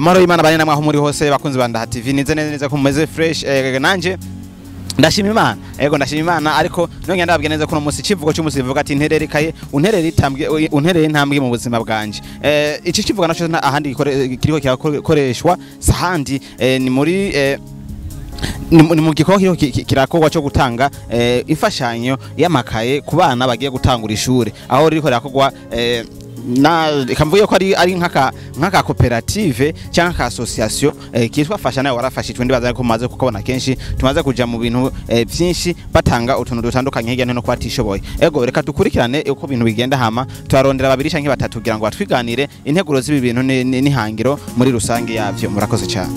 Amahoro y'Imana bane namwe aho muri hose bakunzi ba Ndaha TV, nize neza ko mumeze fresh. Nanje ndashima Imana, ego ndashima Imana, ariko nongeye ndababwira neza ko no munsi civugo cy'umunsi bivuga ati nterere ikaye unterere itambwe unterere intambwe mu buzima bwanje. Iki kivuga naco ahandi kiriko kirakoreshwa sahandi, ni muri ni mu gikorwa kirakorwa cyo gutanga imfashanyo y'amakaye ku bana bagiye gutangura ishure, aho ririko rirakorwa na kamvuye ko ari nk'aka koperative cyangwa ka association kitwa Fasha Nawe Warafashijwe. Ndibaza ko mumaze kukabona kenshi, tumaze kuja mu bintu byinshi batanga utuntu dutandukanye hirya no hino kwatishoboye. Ego reka dukurikirane uko bintu bigenda, hama tuarondera babiri canke batatu kugira ngo batwiganire integuro z'ibi bintu n'ihangiro muri rusange yavyo. Murakoze cyane.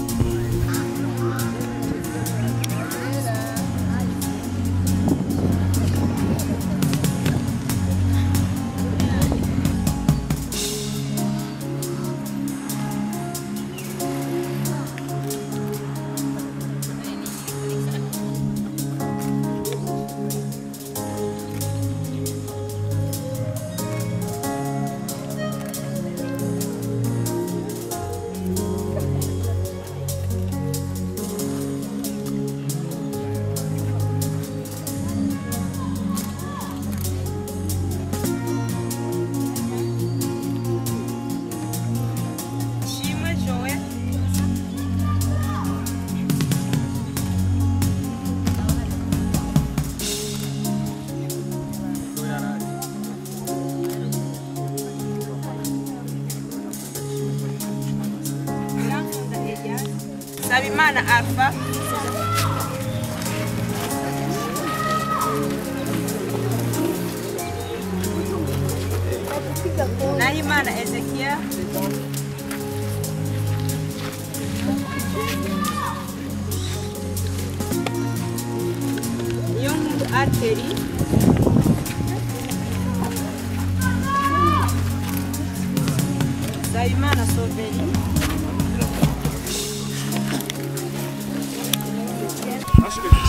Sabimana Alpha, Nahimana Ezekiel, Niyonkuru Ateri, Sabimana Soveri.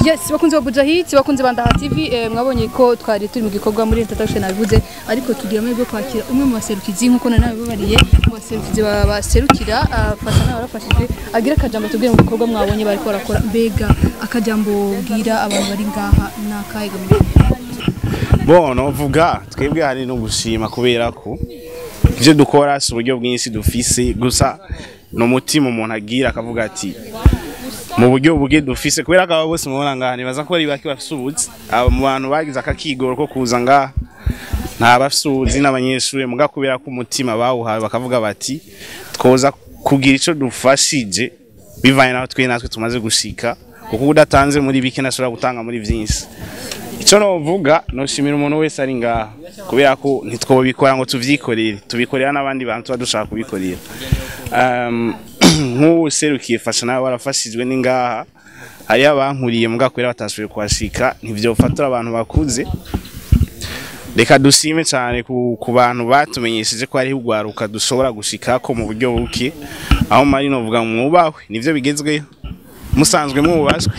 Yes, bakunzi ba Buja Hit, bakunzi ba Ndaha TV, mwabonye ko twari turi mu gikorwa muri introduction nabivuze, ariko tugira amahirwe kwakira umwe mu baserukizi nkuko nari nabibabariye, mu baserukizi baserukira Fasha Nawe Warafashijwe, agira akajambo tubwire mu gikorwa mwabonye bariko barakora. Mbega akajambo bwira abantu bari ngaha nakahe gamwe? Bon, novuga twebwe hari no gushima kubera ko ivyo dukora si uburyo bwinshi dufise, gusa no mutima umuntu agira akavuga ati mu buryo buge dufise, kubera ko abo bose mubona ngaha nibaza ko ari bake bafise ubuzi. Abo mu bantu bagize akakigoro ko kuza ngaha nta bafise ubuzi n'abanyeshure, muga kubera ko umutima bawuhawe bakavuga bati twoza kugira ico dufashije bivanye naho twe natwe tumaze gushika, kuko udatanze muri bike nashobora gutanga muri vyinshi. Ico novuga noshimira umuntu wese ari ngaha kubera ko ntitwobikora ngo tuvyikorere, tubikorera n'abandi bantu tuba dushaka kubikorera. Nk'ubu serukiye Fasha Nawe Warafashijwe ni ngaha hari abankuriye muga kubera batashoboye kuhashika, ntivyofatura abantu bakuze. Reka dushime cyane ku bantu batumenyesheje ko ari ugwaruka dushobora gushikako mu buryo buke, aho mari novuga mwubahwe nivyo bigezweho musanzwe mwubashwe.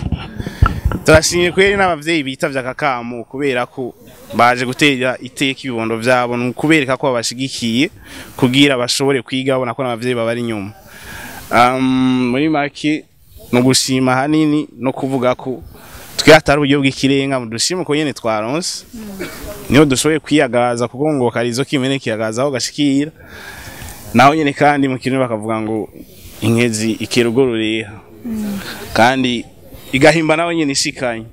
Turashimye kweri n'abavyeyi bitavye akakamo kubera ko baje gutera iteka ibibondo vyabo, nukubereka ko babashigikiye kugira bashobore kwiga babona ko n'abavyeyi babari inyuma. Muri make no gushima hanini no kuvuga ko twe atari uburyo bw'ikirenga, mudushime ko nyene twaronse niho dushoboye kwiyagaza, kuko ngo karizo kimene kiyagaza aho gashikira naho nyene, kandi mu kintu bakavuga ngo inkezi ikirugoruriha kandi igahimba naho nyene ishikanye.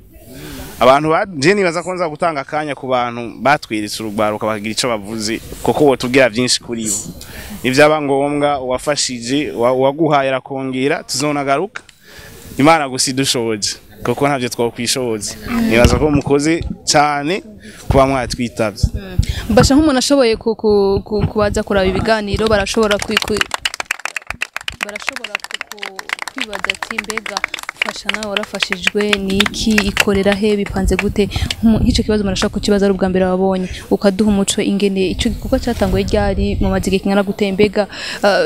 Abantu baje nibaza ko nza gutanga akanya ku bantu batwiritse urugbaruka bakagira ico bavuze, kuko wotubwira byinshi kuri bo. Nivyaba ngombwa uwafashije uwaguhaye arakongera tuzonagaruka. Imana gusa idushoboje kuko ntavyo twokwishoboza. Nibaza ko mukoze cyane kuba mwatwitavye. Mbasha nk'umuntu ashoboye kubaza kuraba ibiganiro barashobora kwibaza ati mbega Fasha Nawe Warafashijwe niki, ikorera he, bipanze gute? Nk'ico kibazo murashaka kukibaza ari ubwa mbere wabonye, ukaduha umuco ingene ico gikorwa cyatanguye ryari, mu maziga kingana gute, mbega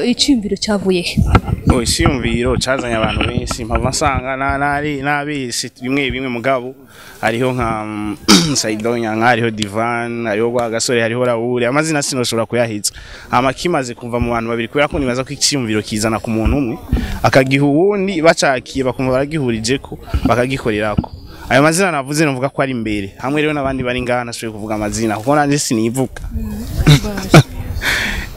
iciyumviro cyavuye he? Oh, icyiyumviro cazanye abantu benshi, mpava nsanga nari nabese bimwe bimwe, mugabo hariho nka Saidonya, nka hariho Divan, hariho Rwagasore, hariho Raoul, amazina sinoshobora kuyahiza. Hama kimaze kuva mu bantu babiri, kubera ko nibaza ko icyiyumviro kizana ku muntu umwe akagiha uwundi, bacakiye bakumva baragihurijeko bakagikorerako. Ayo mazina navuze novuga ko ari imbere hamwe rero n'abandi bari ngaha nashoboye kuvuga amazina kuko nanje sinivuga.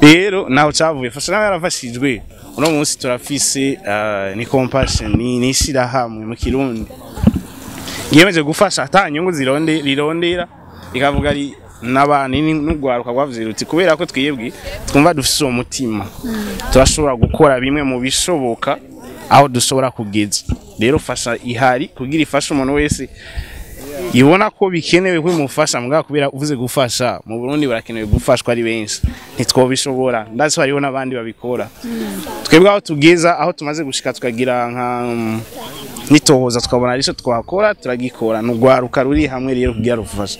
Rero naho cavuye, Fasha nawe yarafashijwe. Uno munsi turafise ni compassion, ni ishirahamwe mu Kirundi ryiyemeje gufasha ata nyungu rirondera, rikavuga ari n'abantu n'urwaruka rwavuze ruti kubera ko twiyebwe twumva dufise uwo mutima, turashobora gukora bimwe mu bishoboka aho dushobora kugeza. Rero Fasha ihari kugira ifashe umuntu wese ibona ko bikenewe ko imufasha. Mugabo kubera uvuze gufasha mu Burundi barakenewe gufashwa ari benshi, ntitwobishobora, ndazi hariho n'abandi babikora. Twebwe aho tugeza, aho tumaze gushika, tukagira nka nitohoza, tukabona arico twakora, turagikora. N'urwaruka ruri hamwe rero kugira rufashe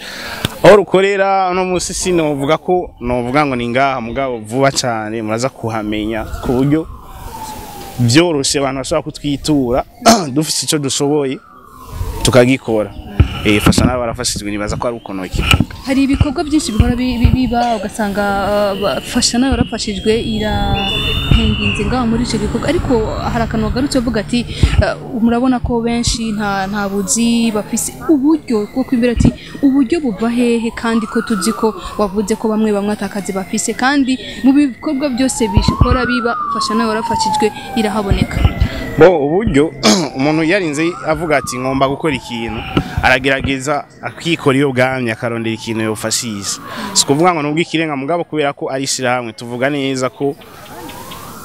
aho rukorera. Uno munsi sinovuga ko novuga ngo ni ngaha, mugabo vuba cane muraza kuhamenya ku buryo byoroshe abantu bashobora kutwitura dufise ico dushoboye tukagikora. Fasha nabo barafashijwe, nibaza ko ari uko nokivuga. Hari ibikorwa byinshi bihora biba, ugasanga Fasha nawe warafashijwe irahenginze ngaho muri icyo gikorwa, ariko hari akantu wagarutse uvuga ati murabona ko benshi nta buzi bafise uburyo bwo kwimbira, ati uburyo buva hehe, kandi ko tuzi ko wavuze ko bamwe bamwe atakazi bafise, kandi mu bikorwa byose bishikora biba Fasha nawe warafashijwe irahaboneka. Bo uburyo, umuntu yarinze avuga ati ngomba gukora ikintu, aragerageza akikora iyo bwamye, akarondera ikintu yofashisha. Si ukuvuga ngo nubwo ikirenga, mugabo kubera ko ari ishirahamwe, tuvuga neza ko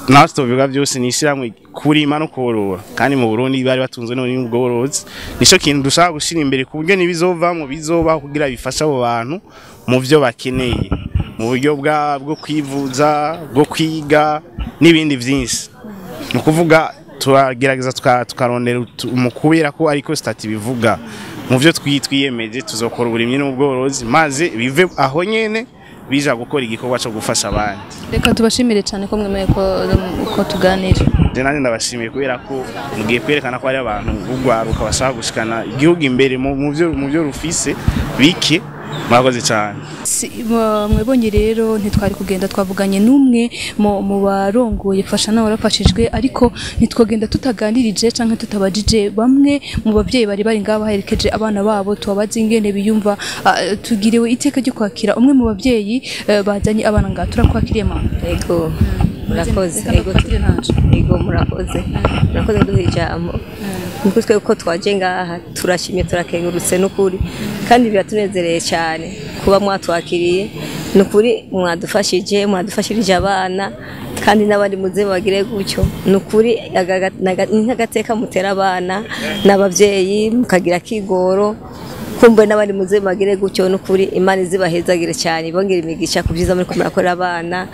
naho tubivuga byose ni ishirahamwe kurima no korora, kandi mu Burundi bari batunzwe n'ubworozi, nico kintu dushaka gushira imbere ku buryo nibizovamwo bizobaho kugira bifashe abo bantu mu byo bakeneye, mu buryo bwo kwivuza, bwo kwiga n'ibindi vyinshi. Ni ukuvuga turagerageza tukarondera mu kubera ko ariko statut bivuga mu byo twiyemeje tuzokora uburimyi n'ubworozi, maze bive aho nyene bija gukora igikorwa cyo gufasha abandi. Reka tubashimire cyane ko mwemeye ko tuganira. Je nanjye ndabashimiye kubera ko mugiye kwerekana ko ari abantu b'urwaruka bashaka gushikana igihugu imbere mu byo rufise bike. Murakoze cyane. Mwebonye rero ntitwari kugenda twavuganye n'umwe mu barongoye Fasha nawe warafashijwe, ariko ntitwogenda tutaganirije canke tutabajije bamwe mu bavyeyi bari bari ngaha baherekeje abana babo, tubabaze ingene biyumva. Tugiriwe iteka ryo kwakira umwe mu bavyeyi bazanye abana ngaha. Turakwakiriye mama. Ego, murakoze. Ego, ego, murakoze, murakoze duha ijambo. Nkuko twe uko twaje ngaha turashimye, turakengurutse n'ukuri, kandi biratunezereye cyane kuba mwatwakiriye. N'ukuri mwadufashije, mwadufashirije abana, kandi n'abandi muze bagire gutyo. N'ukuri ni nk'agateka mutera abana n'abavyeyi mukagira kigoro, kumbe n'abandi muze bagire gutyo. N'ukuri Imana izibahezagire cyane, ibongere imigisha ku byiza muri murakorera abana.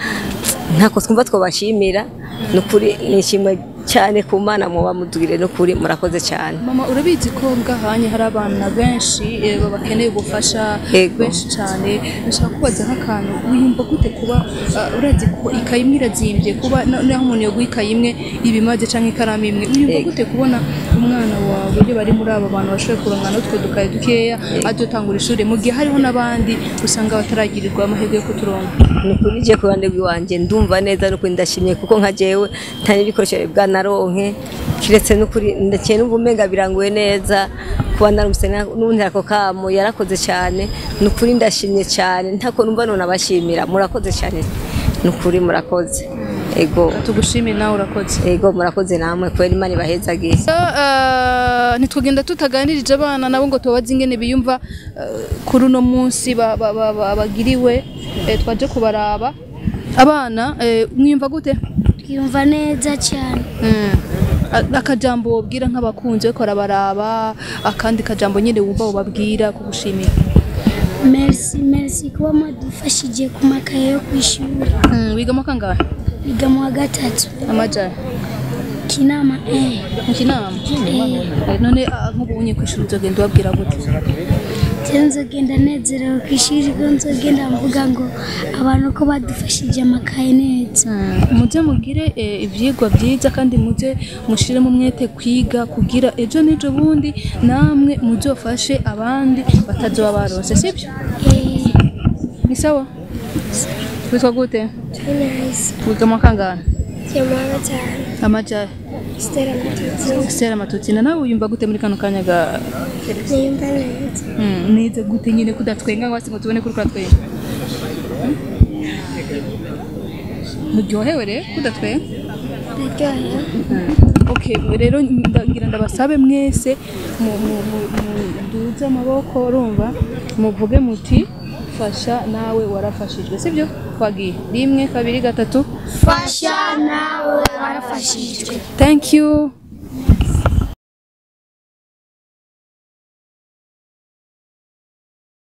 Ntako twumva twabashimira, n'ukuri nishimwe cyane ku Mana muba mudugire, n'ukuri murakoze cyane. Mama, urabizi ko ngahanye hari abana benshi bakeneye ubufasha, benshi cyane. Ndashaka kubaza nk'akantu, wiyumva gute kuba urazi ko ikayi imwe irazimbye, kuba naho umuntu yoguha ikayi imwe ibimaze canke ikaramu imwe, wiyumva gute kubona umwana wawe iyo bari muri aba bantu bashoboye kuronka n'utwo dukaye dukeya azotangura ishuri, mu gihe hariho n'abandi usanga bataragirirwa amahirwe yo kuturonka? Nukuri je ku ruhande rw'iwanje ndumva neza, nukuri ndashimye, kuko nka jewe nta n'ibikoresho bwa naronke, kiretse nukuri ndakeye numva umenga biranguye neza kuba narumse n'undi ako kamo yarakoze cyane. Nukuri ndashimye cyane, ntako numva none abashimira. Murakoze cyane, nukuri murakoze. Ego, tugushimire nawe, urakoze. Ego, murakoze namwe kweri, Imana ibahezagiye. Ntitwogenda tutaganirije abana nabo ngo tubabaze ingene biyumva kuri uno munsi bagiriwe. Twaje kubaraba abana, mwiyumva gute? Twiyumva neza cyane. Akajambo wobwira nk'abakunzi bariko barabaraba, akandi kajambo nyene wumva wobabwira kugushimira. Merci, merci kuba mwadufashije ku makaye yo ku ishuri. Wiga mu kangahe? Biga mu wa gatatu. Amajana Kinama mu Kinama. None nk'ubu unye kw'ishuri uzogenda ubabwira gute? Je nzogenda nezerewe ku ishuri ko nzogenda mvuga ngo abantu ko badufashije amakaye neza. Muze mugire ivyigwa byiza kandi muze mushiremo umwete kwiga kugira ejo n'ejo bundi namwe muzofashe abandi batazoba baronse, sibyo? Ni sawa. Witwa gute? Neza. Wiga mu kangahe? Jamara cyane. Amajahe? Stella Matutina. Stella Matutina, nawe wiyumva gute muri kano kanya ga Niyumva neza. Neza gute nyine kudatwenga ngo ngo tubone kuri kuratwenga? Muryohewe rero kudatwenga? Ndaryohewe. Okay, rero ngira ndabasabe mwese muduze amaboko, urumva muvuge muti fasha nawe warafashijwe, sibyo? Twagiye 1 2 3. Fasha nawe warafashijwe. Thank you.